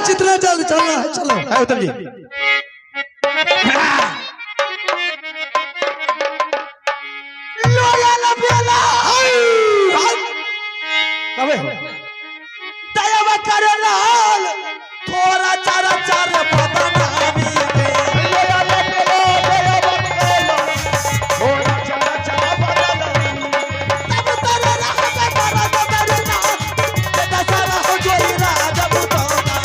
जितना जल्द चलना है चलो। है उत्तम जी। लोया लपेला कबे हो दयावा करे लाल थोड़ा चारा चार पता नामी के। तब तारा रह के तारा तारा ना बेटा सारा हो जोई राजा बुताना।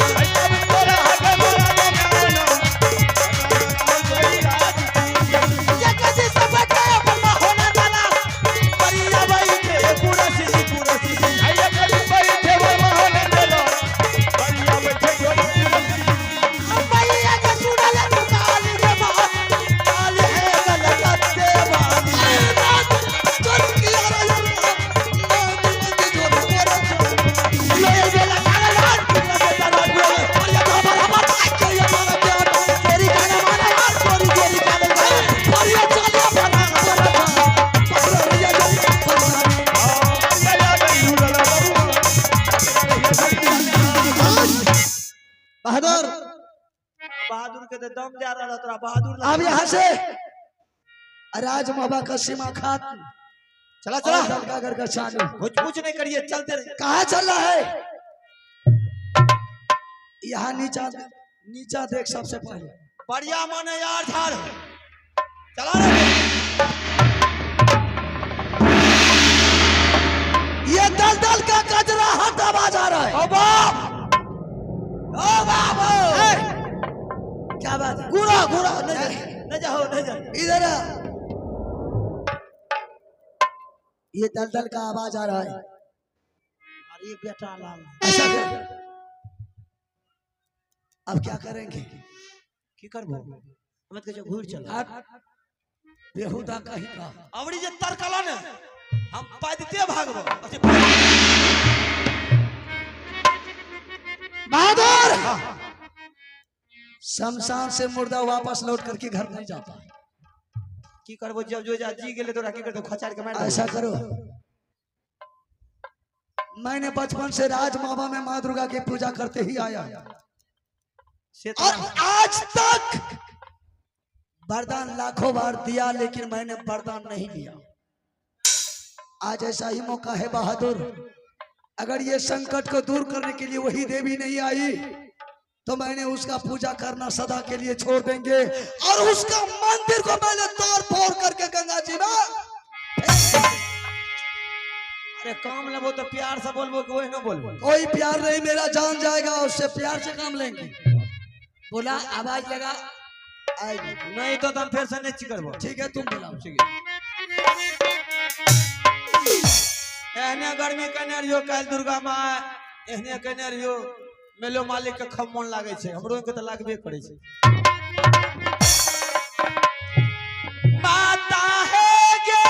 ये कैसे सब के बर्मा होने वाला परिया बैठे कुरसी कुरसी। मैया के सुनल काल रे मां काल है कलकत्ते वाली। ले बेला काला लाल बेटा राज बोले परिया बाबा बाबा के मारा प्यार चोरी खाना मारा यार चोरी चोरी खाना परिया चलिया बना बहादुर बहादुर के तो दम जा रहा तोरा बहादुर अब यहाँ से राज बाबा का सीमा खात चला चला चला का घर का चालू। कुछ कुछ नहीं करिए चलते रहिए। कहाँ चल रहा है? यहाँ नीचा नीचा देख सबसे पहले। बढ़िया माने यार झाड़ चला रे। ये दलदल का कचरा हट आवाज आ रहा है। ओ बाप ओ बाप ए, क्या बात है? घूरा घूरा नहीं जा नहीं जाओ नहीं जा। इधर आ। ये दलदल का आवाज आ रहा है। अरे बेटा लाल ऐसा कर। अब क्या करेंगे? की करबो हम तो घूर चल हट बेहुदा कहीं का। अबरी जे तरकला ने हम पैदते भागबो। अथी बहादुर शमशान से मुर्दा वापस लौट करके घर नहीं जाता। की करबो जब जो जा जी गेले तोरा की करतो खचार के मार देबो। ऐसा करो, मैंने बचपन से राज मामा में माँ दुर्गा की पूजा करते ही आया से तो और आज तक वरदान लाखों बार दिया लेकिन मैंने वरदान नहीं लिया। आज ऐसा ही मौका है बहादुर, अगर ये संकट को दूर करने के लिए वही देवी नहीं आई तो मैंने उसका पूजा करना सदा के लिए छोड़ देंगे और उसका मंदिर को मैंने तोड़ फोड़ करके गंगा जी में। अरे काम लेबो तो प्यार से बोलबो कि ओहिनो बोलबो? कोई प्यार नहीं, मेरा जान जाएगा उससे प्यार से काम लेंगे। बोला आवाज लगा आएगी नहीं तो हम फिर से नहीं करबो। ठीक है तुम बुलाओ। ठीक है। एहने गर्मी केने रहियो काल्हि दुर्गा माँ एहने केने रहियो मेलो मालिक के खब मोन लागे छै हमरो के तो लागबे करे छै। माता है गे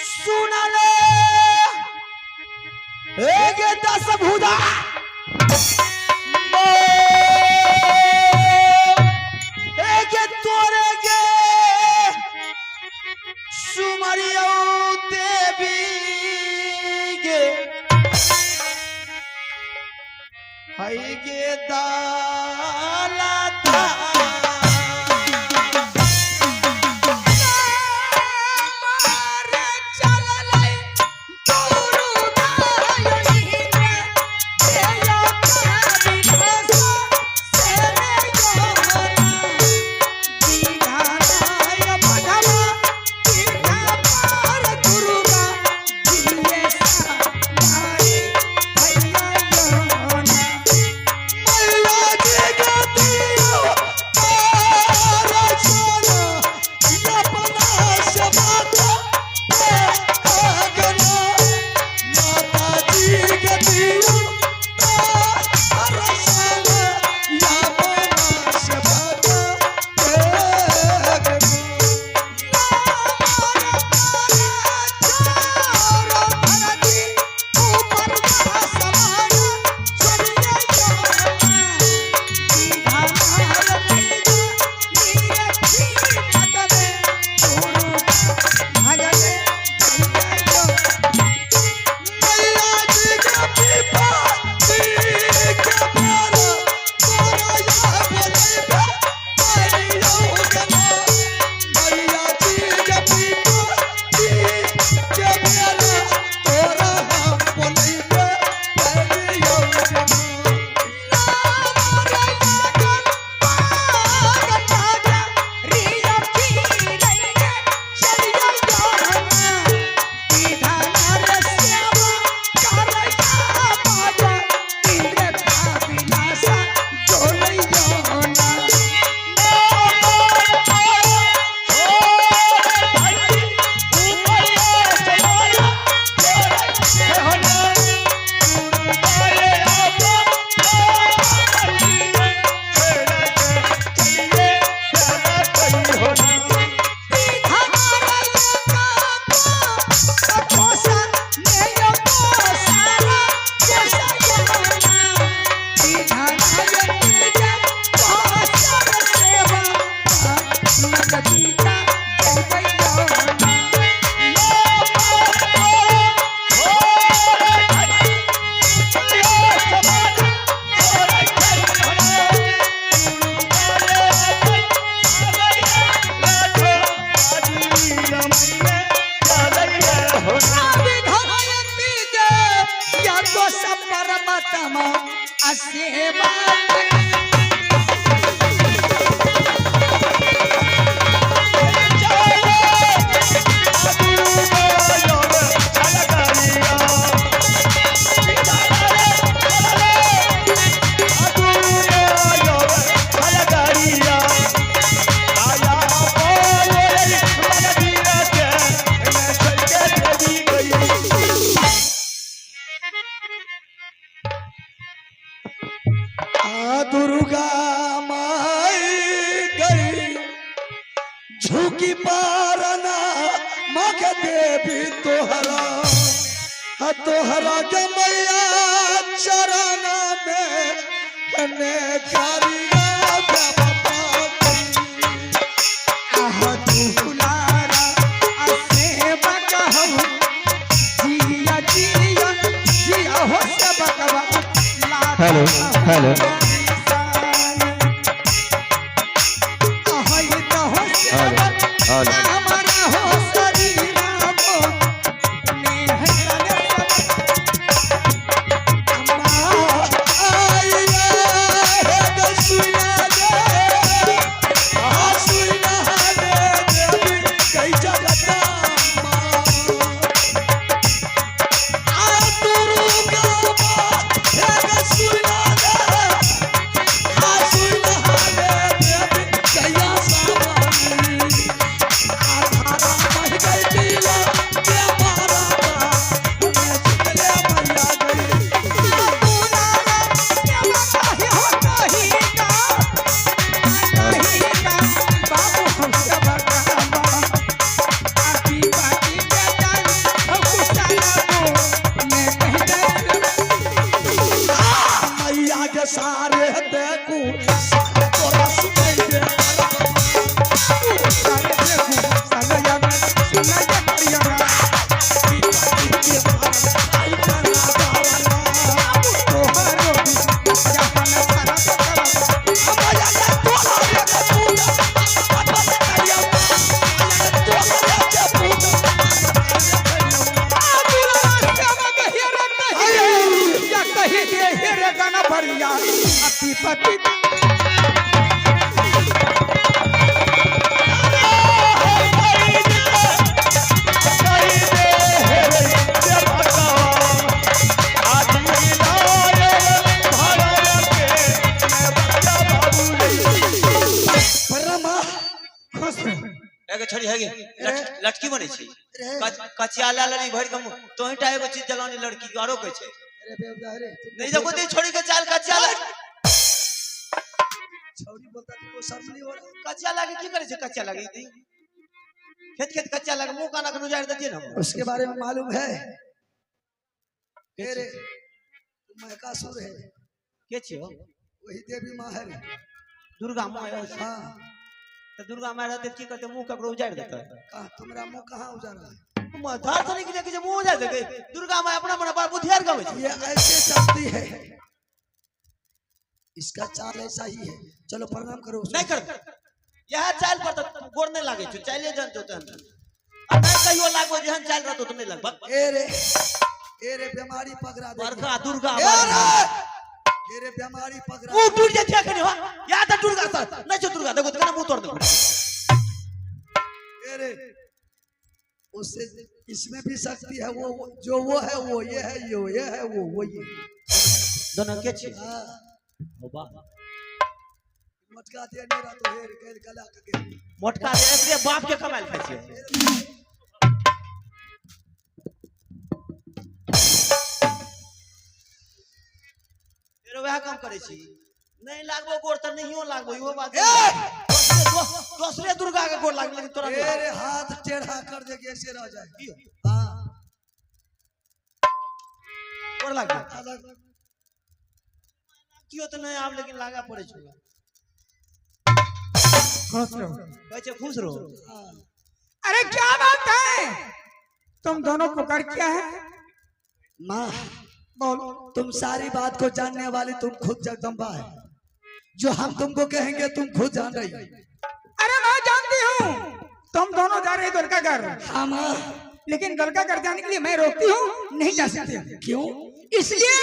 सुनले हे गे दस भुजा हे गे तोरे गे सुमरियो देवी गे हई गे दालता मैया जी के दियो परमात्मा असेवा। आ दुर्गा माई गई झुकी पारना माँ के देवी तोहरा, हा तोहरा के मैया चरण में ने करिया। आह दुलारा असेवा कहू जिया जिया जिया हो सेवकवा। Hello, hello. Hello hello. हमारा हो शरीरा को नेह तने सारे देखू सारे तोरा सुनै दे। पति परमा खुश रहो। एगो छोड़ी है लटकी बनै छै। रे। कचिया ला लेली भरि के मुँह तोहिटा एगो चीज जलानी लड़की के आरो कहै छै। अरे बेवड़ा रे, तुम नहीं देखो ते छोड़ी के चाल कचिया ला। छौरी बोलता तुमको शर्म नहीं हो रहा? कचिया लागे की करै छै? कचिया लागे ई खेत खेत कचिया लागे मुँह काना के नुजारि देतियै ने हम। उसके बारे में मालूम है? रे तुम महकासुर है। के छियो? वही देवी माँ है रे। दुर्गा माँ है। हाँ। तऽ दुर्गा माँ रहतै तऽ की करतै? मुँह ककरो उजारि देतै। कहाँ तुम्हारा मुंह कहाँ उजाड़ा है? धार से निकले के जे मुँह उजारि देतै। दुर्गा माँ अपना मने बड़ बुधियार गबै छै। ये ऐसे चलती है, इसका चाल ऐसा ही है। चलो प्रणाम करो उसको। नहीं कर यह चाल पर तऽ गोर नहीं लागै छौ, चाले जानतो तहन आ नहीं कहियो लागबो जेहन चाल रहतो तऽ नहीं लगभग। ए रे ए रे बीमारी पकड़ा दे। बड़का दुर्गा ए रे ए रे बीमारी पकड़ा। मुँह टूट जाइ छै एखन हो या तऽ दुर्गा सर नहीं छौ दुर्गा देखो तऽ केना मुँह तोड़ देखो। ए रे उससे इसमें भी शक्ति है, वो जो वो है वो ये है, यो ये है वो ये। दोनों के छी? हाँ। हो बा। मोटका दे मेरा तो हेर गेल गला के गेल। मोटका दे एकरे बाप के कमाइल खाइ छियै। फेरो वएह काम करै छी, नहीं लागबो गोर तऽ नहियो लागबो इहो बात। ए! दोसरे दुर्गा के गोर लागबो लेकिन तोरा नहीं। तेरे हाथ टेढ़ा कर देगी ऐसे रह जाए। हाँ गोर लागबो अलग कियो तऽ नहीं आब लेकिन लागे पड़ै छौ। खुश रहो। कहै छै खुश रहो। हाँ। अरे क्या बात है, तुम दोनों पुकार क्या है? माँ बोलो। तुम सारी बात को जानने वाली तुम खुद जगदम्बा है, जो हम तुमको कहेंगे तुम खुद जान रही हो। अरे मैं जानती हूँ तुम दोनों जा रहे हो दुर्गा घर। हाँ माँ। लेकिन दुर्गा घर जाने के लिए मैं रोकती हूँ, नहीं जा सकते। क्यों? इसलिए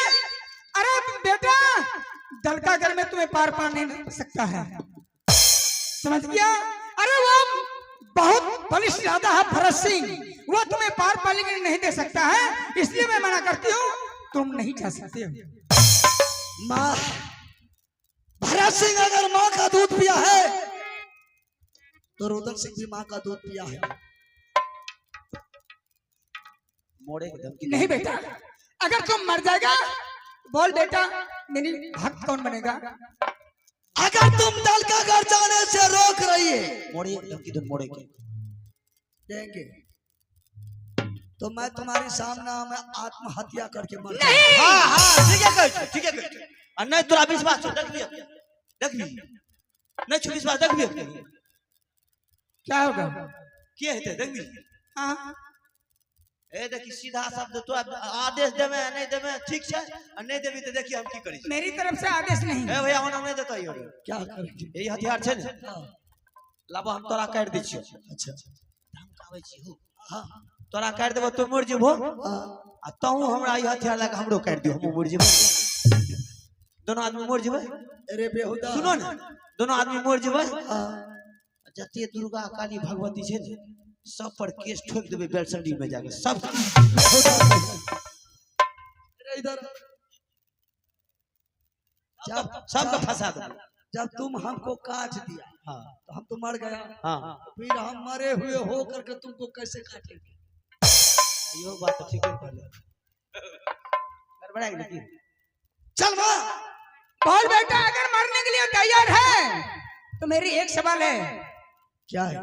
अरे बेटा, दलका घर में तुम्हें पार पा नहीं सकता है, समझ गया? अरे वो बहुत बलिष्ठ ज्यादा है भरत सिंह, वो तुम्हें पार पाने के लिए नहीं दे सकता है, इसलिए मैं मना करती हूँ, तुम नहीं जा सकते हो। माँ, भरत सिंह अगर माँ का दूध पिया है तो रुदल सिंह भी माँ का दूध पिया है। मोड़े के धमकी। नहीं बेटा, अगर तुम मर जाएगा, बोल बेटा मेरी भक्त कौन बनेगा? अगर तुम दल का घर जाने से रोक रही है, मोड़े के धमकी दो, मोड़े के देंगे तो मैं तुम्हारी सामना में आत्महत्या करके मर नहीं। हाँ हाँ, ठीके कहै छौ, ठीके कहै छौ। आ नहि तोरा विश्वास छौ, देखबी देखबी, नहि छौ विश्वास, देखबी क्या होगा? के हेतै देखबी। हाँ। ए देखी, सीधा शब्द, तोरा आदेश देमे आ नहि देमे ठीक छै, आ नहि देबी तऽ देखी हम की करै छी। मेरी तरफ से आदेश नहीं। ए भैया, ओना नहि देतौ यौ। क्या करेंगे? ई हथियार छै ने, लाबो, हम तोरा काटि दै छियौ। अच्छा। धमकाबै छी हो। हाँ। तोरा काटि देबो, तू मरि जेबहो। हाँ। आ तहूँ हमरा ई हथियार लए कऽ हमरो काटि दियौ, हमहूँ मरि जेबै, दोनो आदमी मरि जेबै। अरे बेहुदा। सुनो ने, दोनो आदमी मरि जेबै। हाँ। जते दुर्गा काली भगवती छै ने, सब पर केस ठोकि देबै बेलसंडी में जाके सब। अरे इधर जब सबके फंसा देबै। जब तुम हमको काट दिया तो हम तो मर गया। फिर हम मरे हुए हो करके तुमको कैसे काटेंगे? इहो बात तऽ ठीके कहले, गड़बड़ा गेलै की? चल माँ। बोल बेटा, अगर मरने के लिए तैयार है तो मेरी एक सवाल है। क्या है?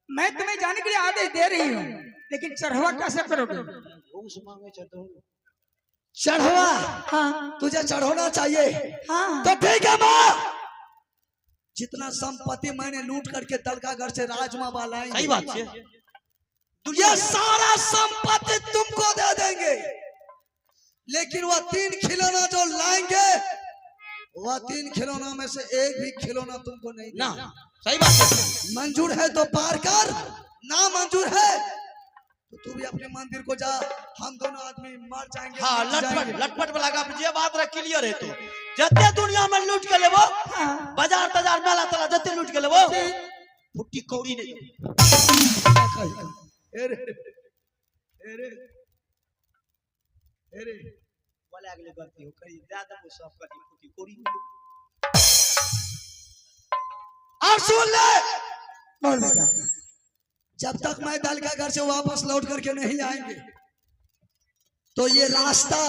मैं तुम्हें जाने के लिए आदेश दे रही हूँ, लेकिन चढ़वा कैसे करोगे? घूस मांगे छै तो। चढ़वा? हाँ। तुझे चढ़ोना चाहिए? हाँ। तो ठीक है माँ, जितना संपत्ति मैंने लूट करके दलका घर से राजमा लाएंगे, सही बात छै। ये सारा संपत्ति तुमको दे देंगे, लेकिन वह 3 खिलौना जो लाएंगे, वह 3 खिलौना में से एक भी खिलौना तुमको नहीं ना। देंगे। सही बात छै। मंजूर है तो पार कर, ना मंजूर है तो तू भी अपने मंदिर को जा, हम दोनों आदमी मर जाएंगे, हाँ। मिट लटपट जाएंगे। लटपट वाला गप जे बात रह क्लियर है, तो जते दुनिया में लूट के लेबो, बाजार ताजार मेला तेला जते लूट के लेबो, फुट्टी कौड़ी नहीं देबो। क्या कहेगा? अरे अरे अरे। बोला गेलै गलती हो करी दए देबो सब, करी फुट्टी कौड़ी नहीं देबो। और सुन ले। बोल बेटा। जब तक मैं दल का घर से वापस लौट करके नहीं आएंगे तो ये रास्ता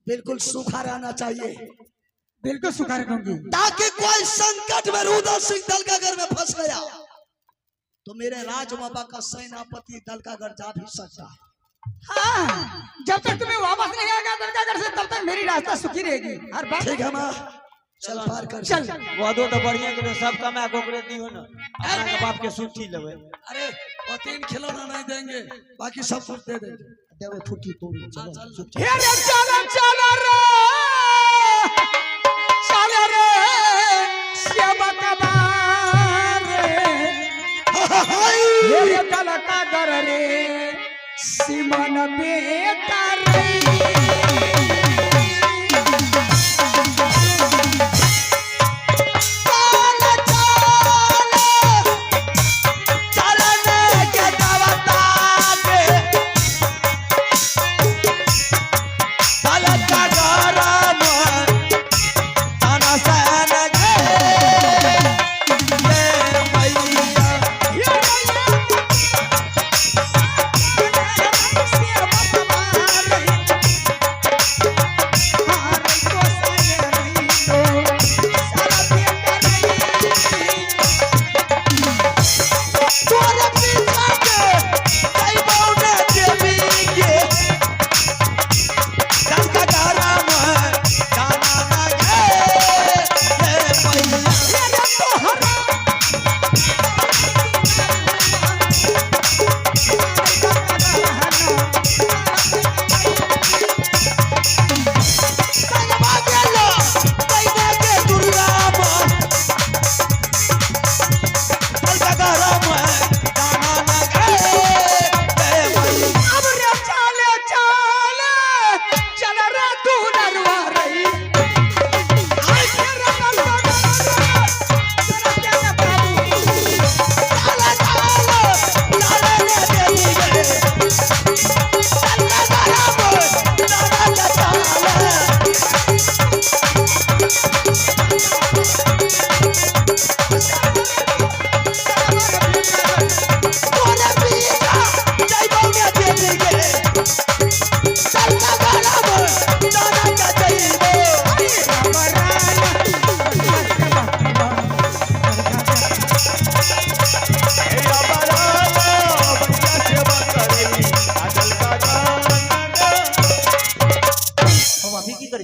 बिल्कुल सूखा रहना चाहिए। बिल्कुल सुखा रखूंगी। ताकि कोई संकट में रुदल सिंह दल का घर में फंस गया तो मेरे राजमाबा का सेनापति दल का घर जा भी सकता है। हाँ, जब तक तुम्हें वापस नहीं आएगा दरगाह घर से, तब तक मेरी रास्ता सुखी रहेगी हर बात। ठीक है माँ, चल पार कर। चल। वादो तो बढ़िया के सब कमा के ओकरे दिहो ने, अपना के बाप के सुठी लेबै। अरे वो 3 खिलौना नहीं देंगे, बाकी सब कुछ दे देंगे। देबै फुट्टी कौड़ी, चलो चुपचाप। हे रे चल चल रे चल रे सेवक रे, हे रे दलका घर रे सिमन बेटा रे। चल चल के देवता के चल गरम ताना सन गे ये मैया। हे रे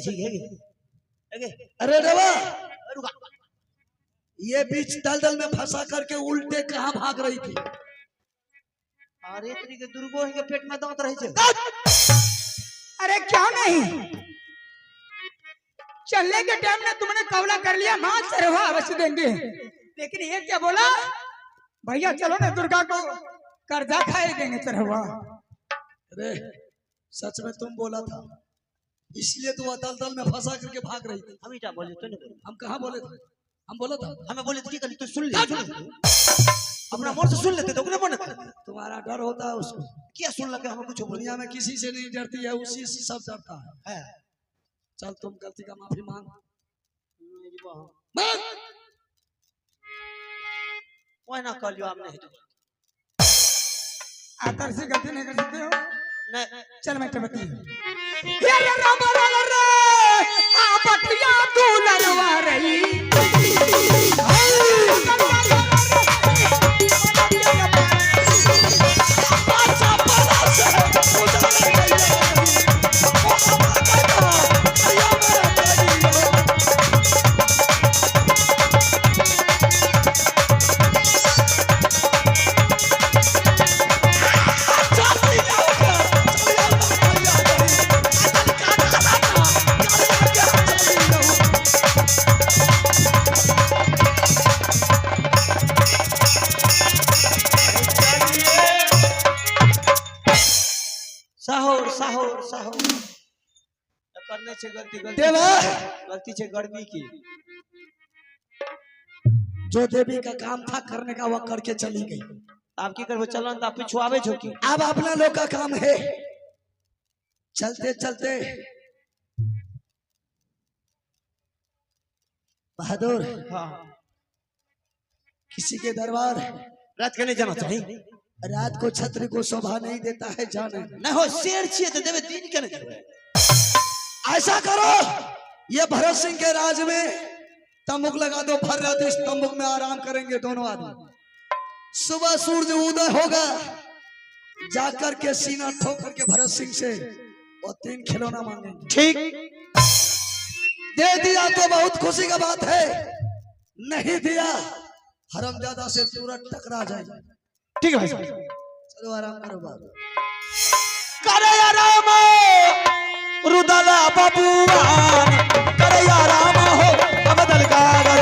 छी गे गे? अरे देवा, रुका। ये बीच दलदल में फंसा करके उल्टे कहाँ भाग रही थी? अरे तोरी के दुर्गो के पेट में दांत रहे छे। अरे क्यों नहीं, चलने के टाइम में तुमने कवला कर लिया, माँ चरवा अवश्य देंगे, लेकिन ये क्या बोला, भैया चलो ना दुर्गा को कर्जा खाए देंगे चरवा। अरे सच में तुम बोला था, इसलिए तू दलदल में फंसा करके भाग रही थी। हम ही बोले तो नहीं बोले। हम कहाँ बोले थे? हम बोला था? हमें बोले तो की करली? तू सुन ले, सुन ले। अपना मन से सुन लेते तो ओकरे मन तुम्हारा डर होता है उसको। क्या सुन लगे? हमें कुछ बोलिया दुनिया में किसी से नहीं डरती है, उसी से सब डरता है। है। चल तुम गलती का माफी मांग, मांग। ओना कहलियो आब नहीं। आतर से गलती नहीं कर सकते हो। नहीं। चल मैं बती हे रे राम राम रे आ बटिया तू लड़वा रही। साहोर साहोर साहोर करने छे गलती, गलती देवा। गलती छे गर्मी की। जो देवी का काम था करने का वह करके चली गई। आप की करबो? चलन त पीछू आवे छो की? अब अपना लोग का काम है। चलते चलते बहादुर, हां किसी के दरबार रात के नहीं जाना चाहिए। रात को छत्री को शोभा नहीं देता है जाने। नहीं हो शेर छिए तो देवे, दिन के नहीं देवे। ऐसा करो, ये भरत सिंह के राज में तंबुक लगा दो, भर रात इस तंबुक में आराम करेंगे दोनों आदमी। सुबह सूरज उदय होगा, जाकर के सीना ठोक करके भरत सिंह से और 3 खिलौना मांगेंगे। ठीक दे दिया तो बहुत खुशी का बात है, नहीं दिया हरामजादा से तुरंत टकरा जाएगा। ठीक है भाई साहब, चलो आराम करो बाबू। करे राम रुदला बबुआन, करे राम हो बदल कागर।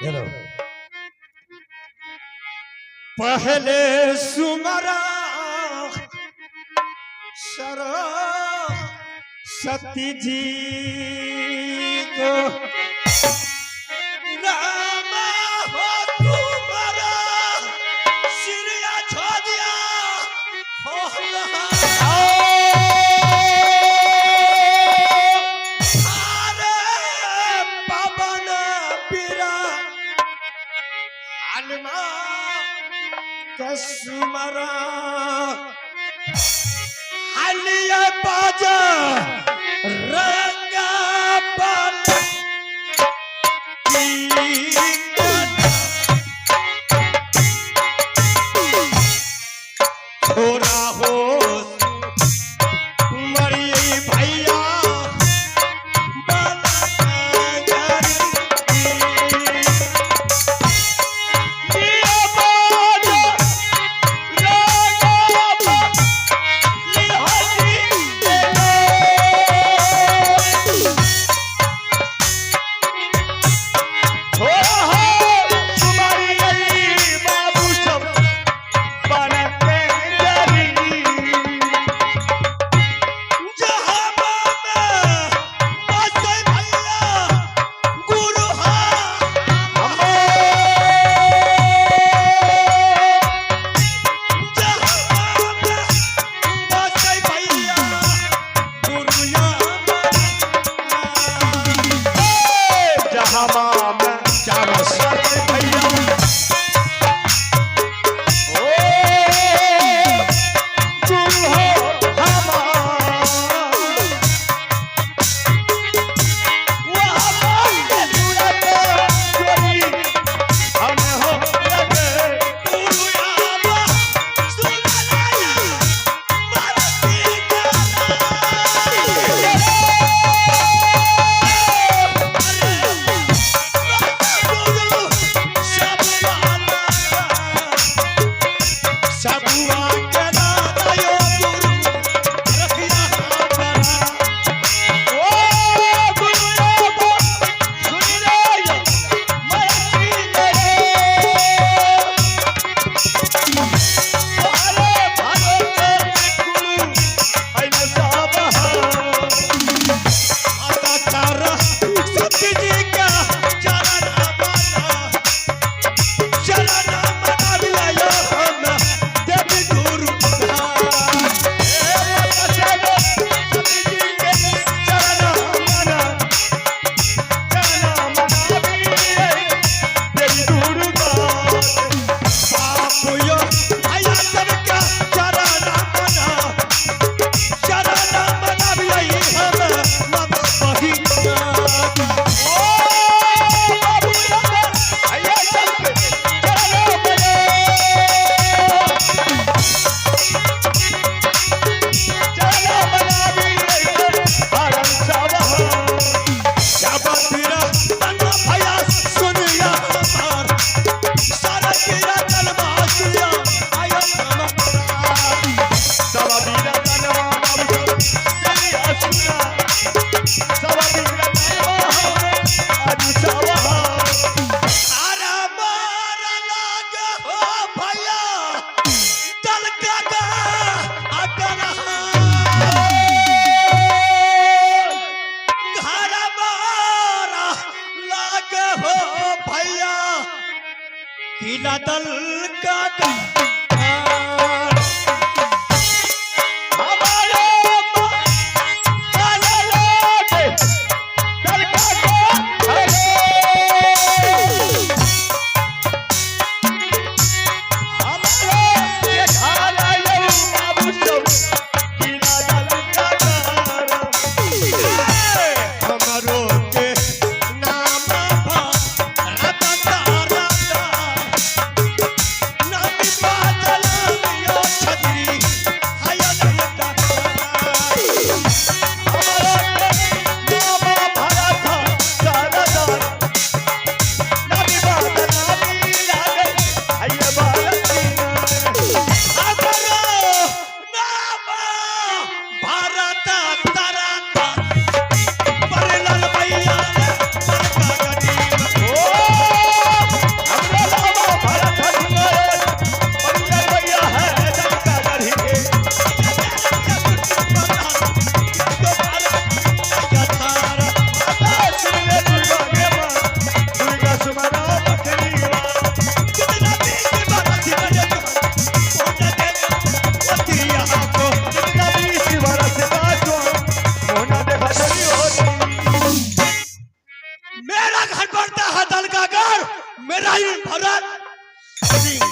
हेलो। पहले सुमरा सरस्वती जी को, राम हो तुम्हारा सिरिया छोड़िया हो अरे पवन पीरा हनुमा कसुमरा हलिया बाजा रंगा बल थोड़ा हो मरिए भैया Oh! चारों भैया ओ गुरु हो हमार सबुआ के दादा यो गुरु रखिया हमारा ओ गुरु यो सुन ले यो मरती रे अरे भगत गुरु ऐन सब आता तारा सत्य जी का चरण मना चरण मना लिया हम देवी गुरु किला दल का गढ़। हमारे माला लागे दल का गढ़। हमारे ये घर आयो बाबू सब किला दल का गढ़। हमरो के नाम भरत तारा नाम बादल यो छतरी हाय दलका हमरो के नाम भरत तारा नाम बादल लागे हाय बालकी हमरो नाम भरत तारा परलाल भैया सरका गरीब ओ हमरा लावा भरत हनुमान परलाल भैया है सरका गरीब दुर्गा सुमरा पखरी कितना बीच बरस बजे पहुंचा दे पतिया को कितना बीच बरस बाजो मोना दे भजनी हो मेरा घर बढ़ता है दल का घर मेरा ही भरत सिंह।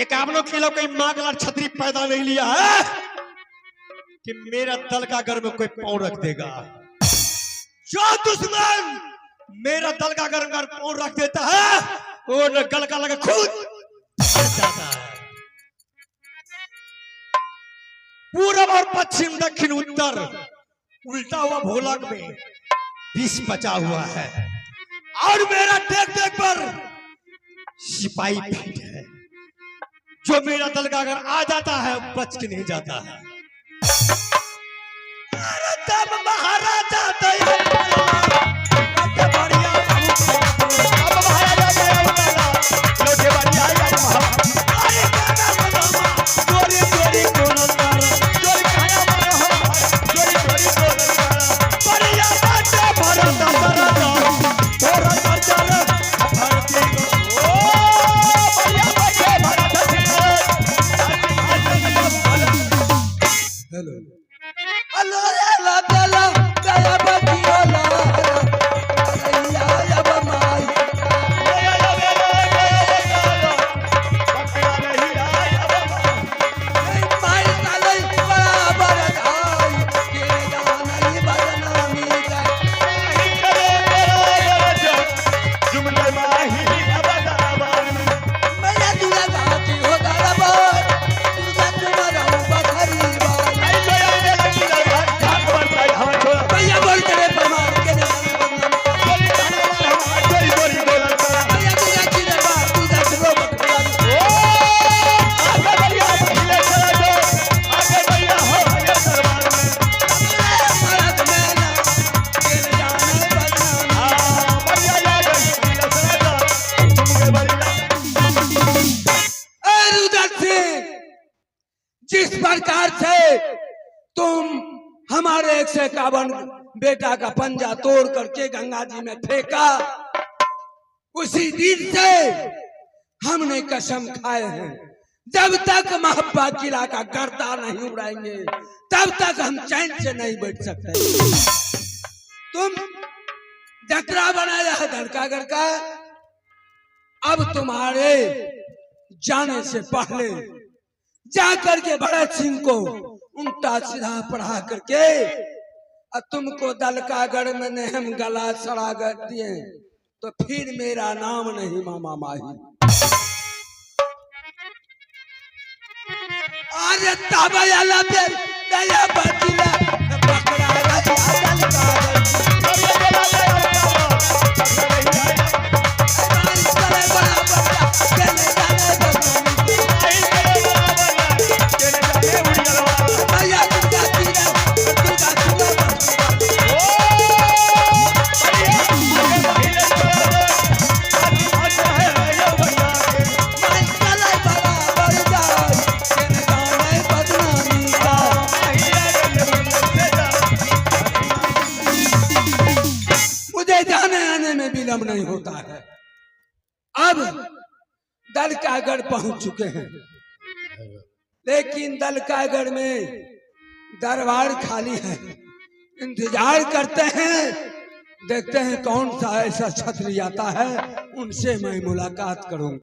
एक आप लोग के लोग कोई माँ का छतरी पैदा नहीं लिया है कि मेरा दल का घर में कोई पांव रख देगा। जो दुश्मन मेरा दल का घर में पांव रख देता है वो न गल का लगा खुद मर जाता है। पूरब और पश्चिम दक्षिण उत्तर उल्टा हुआ भोलक में विष बचा हुआ है और मेरा देख देख पर सिपाही फिट है। जो मेरा दल का अगर आ जाता है बच के नहीं जाता है। अरे तब महाराजा दया लोटे बढ़िया अब महाराजा दया लोटे बढ़िया अरे दादा मामा चोरी चोरी कोन तारा चोरी खाया मारो चोरी चोरी कोन तारा बढ़िया बाटे भरत भरत तोरा चल भारती ओ बढ़िया बाटे भरत हेलो हेलो हेलो दया बतियो। हमारे 151 बेटा का पंजा तोड़ करके गंगा जी में फेंका। उसी दिन से हमने कसम खाए हैं, जब तक महब्बा किला का गर्दा नहीं उड़ाएंगे तब तक हम चैन से नहीं बैठ सकते। तुम जतरा बनाया है धड़कागढ़ का, अब तुम्हारे जाने से पहले जाकर के भरत सिंह को उल्टा सीधा पढ़ा करके और तुमको दलकागढ़ में ने हम गला सड़ा कर दिए तो फिर मेरा नाम नहीं मामा माही। अरे तबला पे दया बचिला पकड़ा गया दलकागढ़। मुझे जाने आने में विलंब नहीं होता है। अब दलकागढ़ पहुंच चुके हैं, लेकिन दलकागढ़ में दरबार खाली है। इंतजार करते हैं, देखते हैं कौन सा ऐसा छत्री आता है, उनसे मैं मुलाकात करूंगा।